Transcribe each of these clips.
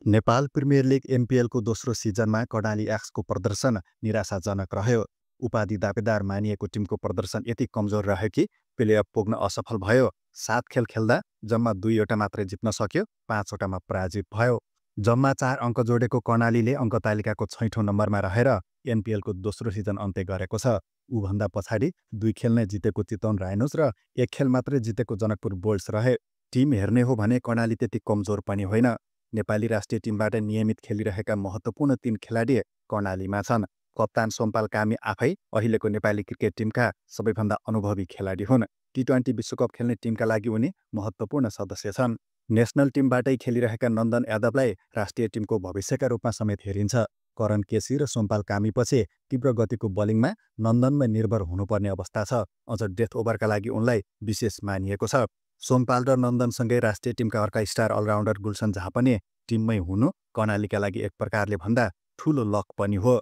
Nepal premier league एमपिएलको दोस्रो सिजनमा कर्णाली एक्सको प्रदर्शन निराशाजनक रह्यो। उपाधि दावेदार मानिएको टिमको प्रदर्शन यति कमजोर रह्यो कि प्लेअफ पुग्न असफल भयो। 7 खेल खेल्दा जम्मा 2वटा मात्रै जित्न सक्यो, 5वटामा पराजित भयो। जम्मा 4 अङ्क जोडेको कर्णालीले अङ्क तालिकाको 6औं नम्बरमा रहेर एनपिएलको दोस्रो सिजन अन्त्य गरेको छ। ऊभन्दा पछाडि 2 खेल नै जितेको चितवन राइनोज र 1 खेल मात्रै जितेको जनकपुर बोल्ट्स रहे। टिम हेर्ने हो भने कर्णाली त्यति कमजोर पनि होइन। नेपाली राष्ट्रिय टिमबाट नियमित खेलिरहेका महत्त्वपूर्ण 3 खेलाडी कर्णालीमा छन्। कप्तान सोमपाल कामी आफै अहिलेको नेपाली क्रिकेट टिमका सबैभन्दा अनुभवी खेलाडी हुन्। टी20 विश्वकप खेल्ने टिमका लागि उनी महत्त्वपूर्ण सदस्य छन्। नेसनल टिमबाटै खेलिरहेका नन्दन यादवलाई राष्ट्रिय टिमको भविष्यका रूपमा समेत हेरिन्छ। करण केसी र सोमपाल कामीपछि तीव्र गतिको बलिङमा नन्दनमा निर्भर हुनुपर्ने अवस्था छ। अझ डेथ ओभरका लागि उनलाई विशेष मानिएको छ। सोमपाल र नन्दनसँगै राष्ट्रिय टिमका अर्का स्टार अलराउन्डर गुलसन झा पनि टिममै हुनु कर्णालीका लागि एक प्रकारले भन्दा ठूलो लक पनि हो।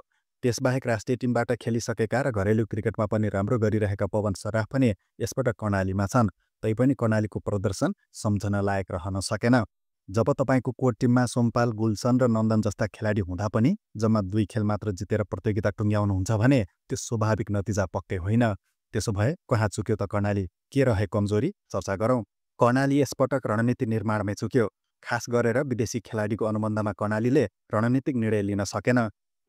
त्यसबाहेक राष्ट्रिय टिमबाट खेलिसकेका र घरेलु क्रिकेटमा पनि राम्रो गरिरहेका पवन सराफ पनि यसपटक कर्णालीमा छन्। तैपनि कर्णालीको प्रदर्शन सम्झन लायक रहन सकेन। जब तपाईँको कोर टिममा सोमपाल, गुलसन र नन्दन जस्ता खेलाडी हुँदा पनि जम्मा 2 खेल मात्र जितेर प्रतियोगिता टुङ्ग्याउनुहुन्छ भने त्यो स्वाभाविक नतिजा पक्कै होइन। त्यसो भए कहाँ चुक्यो त कर्णाली? के रहे कमजोरी? चर्चा गरौँ। कर्णाली यसपटक रणनीति निर्माणमै चुक्यो। खास गरेर विदेशी खेलाडीको अनुबन्धमा कर्णालीले रणनीतिक निर्णय लिन सकेन।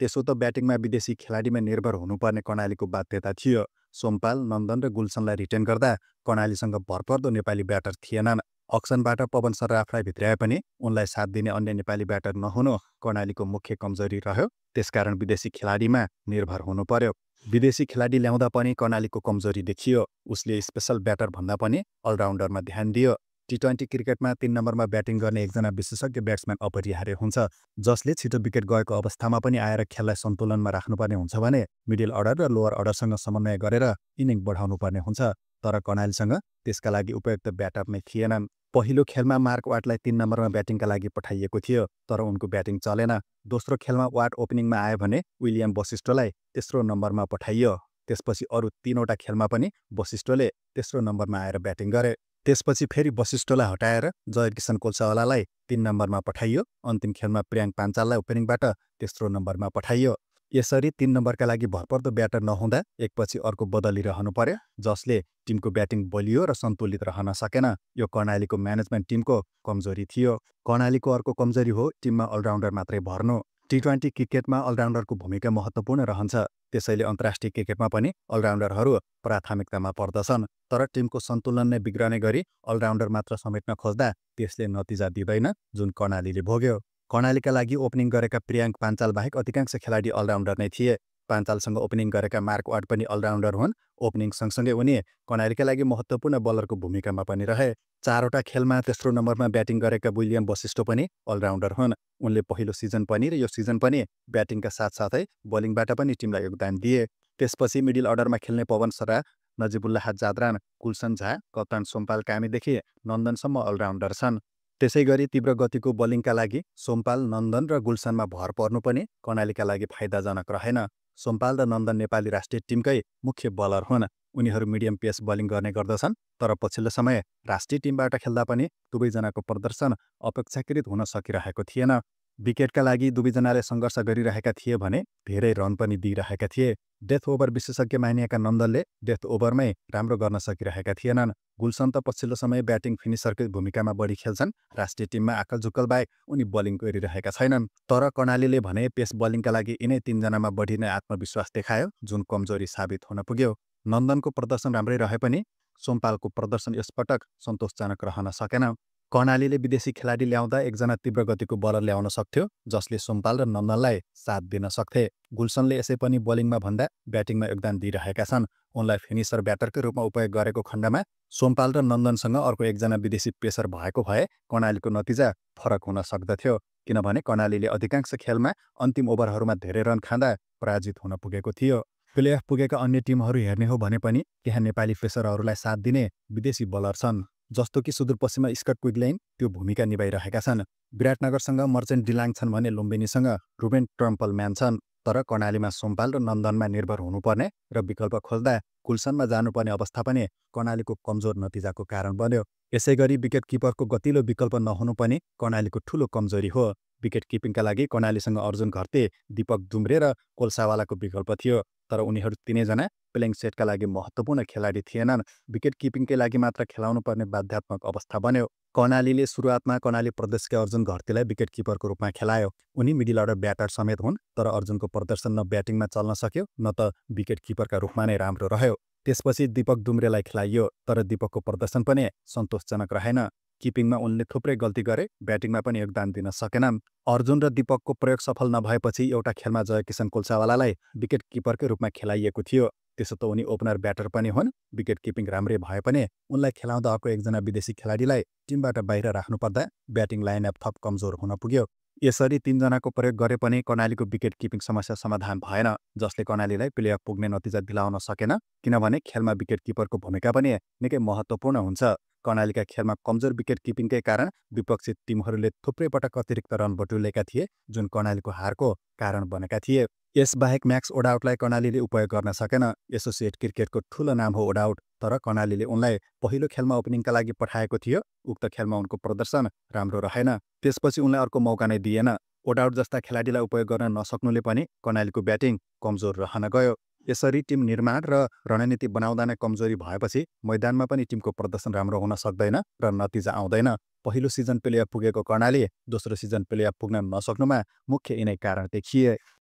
त्यसो त ब्याटिङमा विदेशी खेलाडीमा निर्भर हुनुपर्ने कर्णालीको बाध्यता थियो। सोमपाल, नन्दन र गुलसनलाई रिटेन गर्दा कर्णालीसँग भरपर्दो नेपाली ब्याटर थिएनन्। अक्सनबाट पवन सराफलाई भित्राए पनि उनलाई साथ दिने अन्य नेपाली ब्याटर नहुनु कर्णालीको मुख्य कमजोरी रह्यो। त्यसकारण विदेशी खेलाडीमा निर्भर हुनु पर्यो। विदेशी खेलाडी ल्याउँदा पनि कर्णालीको कमजोरी देखियो। उसले स्पेसल ब्याटर भन्दा पनि अलराउन्डरमा ध्यान दियो। टी20 क्रिकेटमा 3 नम्बरमा ब्याटिङ गर्ने एकजना विशेषज्ञ ब्याट्सम्यान अपरिहार्य हुन्छ, जसले छिटो विकेट गएको अवस्थामा पनि आएर खेललाई सन्तुलनमा राख्नुपर्ने हुन्छ भने मिडल अर्डर र लोअर अर्डरसँग समन्वय गरेर इनिङ बढाउनुपर्ने हुन्छ। तर कर्णालीसँग त्यसका लागि उपयुक्त ब्याटर नै थिएनन्। पहिलो खेलमा मार्क वाटलाई 3 नम्बरमा ब्याटिङका लागि पठाइएको थियो, तर उनको ब्याटिङ चलेन। दोस्रो खेलमा वाट ओपनिङमा आयो भने विलियम वशिष्ठलाई तेस्रो नम्बरमा पठाइयो। त्यसपछि अरू 3वटा खेलमा पनि वशिष्ठले तेस्रो नम्बरमा आएर ब्याटिङ गरे। त्यसपछि फेरि वशिष्ठलाई हटाएर जयकिशन कोलसावालालाई 3 नम्बरमा पठाइयो। अन्तिम खेलमा प्रियाङ्क पाञ्चाललाई ओपनिङबाट तेस्रो नम्बरमा पठाइयो। यसरी 3 नम्बरका लागि भरपर्दो ब्याटर नहुँदा एकपछि अर्को बदलिरहनु पर्यो, जसले टिमको ब्याटिङ बलियो र सन्तुलित रहन सकेन। यो कर्णालीको म्यानेजमेन्ट टिमको कमजोरी थियो। कर्णालीको अर्को कमजोरी हो टिममा अलराउन्डर मात्रै भर्नु। टी20 क्रिकेटमा अलराउन्डरको भूमिका महत्त्वपूर्ण रहन्छ। त्यसैले अन्तर्राष्ट्रिय क्रिकेटमा पनि अलराउन्डरहरू प्राथमिकतामा पर्दछन्। तर टिमको सन्तुलन नै बिग्रने गरी अलराउन्डर मात्र समेट्न खोज्दा त्यसले नतिजा दिँदैन, जुन कर्णालीले भोग्यो। कर्णालीका लागि ओपनिङ गरेका प्रियाङ्क पाञ्चाल बाहेक अधिकांश खेलाडी अलराउन्डर नै थिए। पाञ्चालसँग ओपनिङ गरेका मार्क वाट पनि अलराउन्डर हुन्। ओपनिङ सँगसँगै उनी कर्णालीका लागि महत्त्वपूर्ण बलरको भूमिकामा पनि रहे। 4वटा खेलमा तेस्रो नम्बरमा ब्याटिङ गरेका विलियम वशिष्ठ पनि अलराउन्डर हुन्। उनले पहिलो सिजन पनि र यो सिजन पनि ब्याटिङका साथसाथै बलिङबाट पनि टिमलाई योगदान दिए। त्यसपछि मिडल अर्डरमा खेल्ने पवन सराफ, नजिबुल्लाह जाद्रान, गुलसन झा, कप्तान सोमपाल कामीदेखि नन्दनसम्म अलराउन्डर छन्। त्यसै गरी तीव्र गतिको बलिङका लागि सोमपाल, नन्दन र गुलसनमा भर पर्नु पनि कर्णालीका लागि फाइदाजनक रहेन। सोमपाल र नन्दन नेपाली राष्ट्रिय टिमकै मुख्य बलर हुन्। उनीहरू मिडियम पेस बलिङ गर्ने गर्दछन्, तर पछिल्लो समय राष्ट्रिय टिमबाट खेल्दा पनि दुवैजनाको प्रदर्शन अपेक्षाकृत हुन सकिरहेको थिएन। विकेटका लागि दुवैजनाले सङ्घर्ष गरिरहेका थिए भने धेरै रन पनि दिइरहेका थिए। डेथ ओभर विशेषज्ञ मानिएका नन्दनले डेथ ओभरमै राम्रो गर्न सकिरहेका थिएनन्। गुलसन त पछिल्लो समय ब्याटिङ फिनिसरकै भूमिकामा बढी खेल्छन्। राष्ट्रिय टिममा आकल झुक्कल बाहेक उनी बलिङ गरिरहेका छैनन्। तर कर्णालीले भने पेस बलिङका लागि यिनै 3 जनामा बढी नै आत्मविश्वास देखायो, जुन कमजोरी साबित हुन पुग्यो। नन्दनको प्रदर्शन राम्रै रहे पनि सोमपालको प्रदर्शन यसपटक सन्तोषजनक रहन सकेन। कर्णालीले विदेशी खेलाडी ल्याउँदा एकजना तीव्र गतिको बलर ल्याउन सक्थ्यो, जसले सोमपाल र नन्दनलाई साथ दिन सक्थे। गुलसनले यसै पनि बलिङमा भन्दा ब्याटिङमा योगदान दिइरहेका छन्। उनलाई फिनिसर ब्याटरकै रूपमा उपयोग गरेको खण्डमा सोमपाल र नन्दनसँग अर्को एकजना विदेशी पेसर भएको भए कर्णालीको नतिजा फरक हुन सक्दथ्यो। किनभने कर्णालीले अधिकांश खेलमा अन्तिम ओभरहरूमा धेरै रन खाँदा पराजित हुन पुगेको थियो। प्लेअफ पुगेका अन्य टिमहरू हेर्ने हो भने पनि त्यहाँ नेपाली पेसरहरूलाई साथ दिने विदेशी बलर छन्, जस्तो कि सुदूरपश्चिममा स्कट क्विगलाइन त्यो भूमिका निभाइरहेका छन्। विराटनगरसँग मर्चेन्ट डिलाङ छन् भने लुम्बिनीसँग रुबेन ट्रम्पलम्यान छन्। तर कर्णालीमा सोमपाल र नन्दनमा निर्भर हुनुपर्ने र विकल्प खोज्दा गुलसनमा जानुपर्ने अवस्था पनि कर्णालीको कमजोर नतिजाको कारण बन्यो। यसैगरी विकेट किपरको गतिलो विकल्प नहुनु पनि कर्णालीको ठूलो कमजोरी हो। विकेट किपिङका लागि कर्णालीसँग अर्जुन घरते, दीपक दुम्रे र कोलसावालाको विकल्प थियो, तर उनीहरू तिनैजना प्लेइङ सेटका लागि महत्त्वपूर्ण खेलाडी थिएनन्। विकेट किपिङकै लागि मात्र खेलाउनु पर्ने बाध्यात्मक अवस्था बन्यो। कर्णालीले सुरुवातमा कर्णाली प्रदेशकै अर्जुन घरतीलाई विकेट किपरको रूपमा खेलायो। उनी मिडल अर्डर ब्याटर समेत हुन्, तर अर्जुनको प्रदर्शन न ब्याटिङमा चल्न सक्यो न त विकेट किपरका रूपमा नै राम्रो रह्यो। त्यसपछि दीपक दुम्रेलाई खेलाइयो, तर दीपकको प्रदर्शन पनि सन्तोषजनक रहेन। किपिङमा उनले थुप्रै गल्ती गरे, ब्याटिङमा पनि योगदान दिन सकेनन्। अर्जुन र दीपकको प्रयोग सफल नभएपछि एउटा खेलमा जयकिसन कोलसावालालाई विकेट किपरकै रूपमा खेलाइएको थियो। त्यसो त उनी ओपनर ब्याटर पनि हुन्। विकेट किपिङ राम्रै भए पनि उनलाई खेलाउँदा अर्को एकजना विदेशी खेलाडीलाई टिमबाट बाहिर राख्नुपर्दा ब्याटिङ लाइनअप थप कमजोर हुन पुग्यो। यसरी तीनजनाको प्रयोग गरे पनि कर्णालीको विकेट किपिङ समस्या समाधान भएन, जसले कर्णालीलाई प्लेअफ पुग्ने नतिजा दिलाउन सकेन, किनभने खेलमा विकेट किपरको भूमिका पनि निकै महत्त्वपूर्ण हुन्छ। कर्णालीका खेलमा कमजोर विकेट किपिङकै कारण विपक्षी टिमहरूले थुप्रै पटक अतिरिक्त रन बटुलेका थिए, जुन कर्णालीको हारको कारण बनेका थिए। यसबाहेक म्याक्स ओडाउटलाई कर्णालीले उपयोग गर्न सकेन। एसोसिएट क्रिकेटको ठूलो नाम हो ओडाउट, तर कर्णालीले उनलाई पहिलो खेलमा ओपनिङका लागि पठाएको थियो। उक्त खेलमा उनको प्रदर्शन राम्रो रहेन। त्यसपछि उनलाई अर्को मौका नै दिएन। ओडाउट जस्ता खेलाडीलाई उपयोग गर्न नसक्नुले पनि कर्णालीको ब्याटिङ कमजोर रहन गयो। यसरी टिम निर्माण र रणनीति बनाउँदा नै कमजोरी भएपछि मैदानमा पनि टिमको प्रदर्शन राम्रो हुन सक्दैन र नतिजा आउँदैन। पहिलो सिजन प्लेअफ पुगेको कर्णाली दोस्रो सिजन प्लेअफ पुग्न नसक्नुमा मुख्य यिनै कारण देखिए।